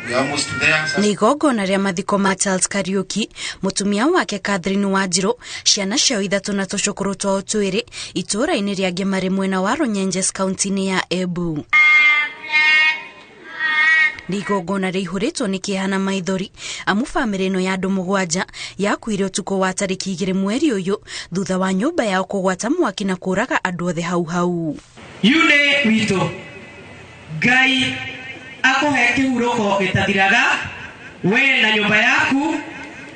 We are almost there. Nĩ igongona rĩa mathiko ma Charles Kariuki, mũtumia wake Catherine Wanjiru, ciana ciao ithatũ na tũcũkũrũ twao twĩrĩ itũũra-inĩ rĩa Ngĩmarĩ mwena wa Runyenjes kaunti-inĩ ya Embu. Nĩ igongona rĩihũrĩtwo nĩ kĩeha na maithori amu bamĩrĩ ĩno ya andũ 7 yakuire ũtukũ wa tarĩki 2 mweri ũyũ thutha wa nyũmba yao kũgwata mwaki na kũraga andũ othe hau hau. Yune witũ Ngai akũhe kĩhurũko gĩtathiraga we na nyũmba yaku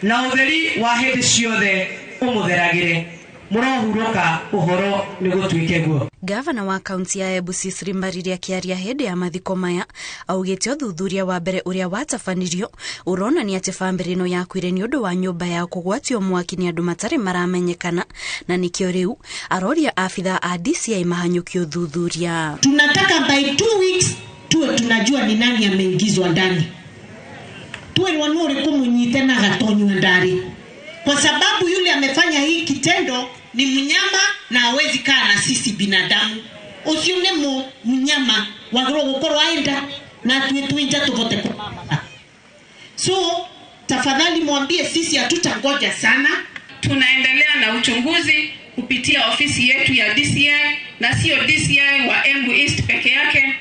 na ũtheri wa hĩndĩ ciothe ũmũtheragĩre mũrohurũka ũhoro nĩ gũtuĩke guo. Gavana wa kaunti ya Embu Cecily Mbarire akĩaria hĩndĩ ya mathiko maya augĩte ũthuthuria wa mbere ũrĩa watabanirio ũronania atĩ bamĩrĩ ĩno yakuire nĩ ũndũ wa nyũmba yao kũgwatio mwaki nĩ andũ matarĩ maramenyekana na nĩkĩo rĩu aroria abithaa a DCI mahanyũkie ũthuthuria. Tunataka by 2 weeks tuwe tunajua ni nani ameingizwa ndani, tuwe wanuri kumunyite na gatonywa ndani, kwa sababu yule amefanya hii kitendo ni mnyama na hawezi kaa na sisi binadamu. Ucio ni mnyama wagĩrĩirwo gũkorwo aenda na tuĩ tuinja tuvote kumama. So tafadhali mwambie sisi hatutangoja sana. Tunaendelea na uchunguzi kupitia ofisi yetu ya DCI, na sio DCI wa Embu East peke yake,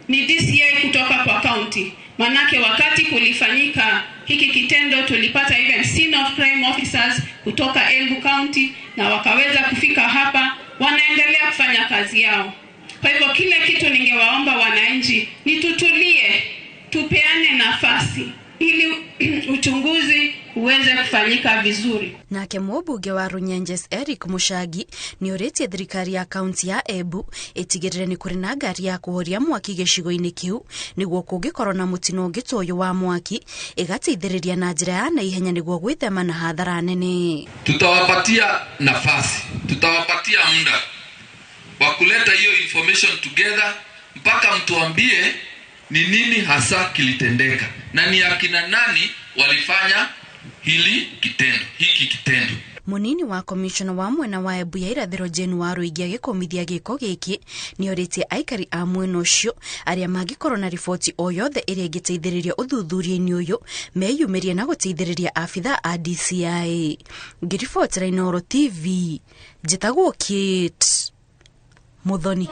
ni DCI kutoka kwa county. Manake wakati kulifanyika hiki kitendo tulipata even scene of crime officers kutoka Embu County na wakaweza kufika hapa, wanaendelea kufanya kazi yao. Kwa hivyo kile kitu ningewaomba wananchi ni tutulie, tupeane nafasi ili uchunguzi uweze kufanyika vizuri. Nake mũmbunge wa Runyenjes Eric Muchangi nĩorĩtie thirikari ya kaunti ya Embu ĩtigĩrĩre nĩ kũrĩ na ngari ya kũhoria mwaki gĩcigo-inĩ kĩu nĩguo kũngĩkorwo na mũtino ũngĩ ta ũyũ wa mwaki ĩgateithĩrĩria na njĩra ya naihenya nĩguo gwĩthema na hathara nene. Tutawapatia nafasi, tutawapatia muda wa kuleta hiyo information together mpaka mtuambie ni nini hasa kilitendeka na ni akina nani walifanya hili kitendo, hiki kitendo. Munini wa commissioner wa mwena wa Embu ya irathĩro Jane Waruingi agĩkũmithia gĩko gĩkĩ nĩorĩtie aikari a mwena ũcio arĩa mangĩkorwo na riboti o yothe ĩrĩa ĩngĩteithĩrĩria ũthuthuria-inĩ ũyũ meyumĩrie na gũteithĩrĩria abithaa a DCI. Ngĩribotera Inooro TV, njĩtagwo Kate Muthoni.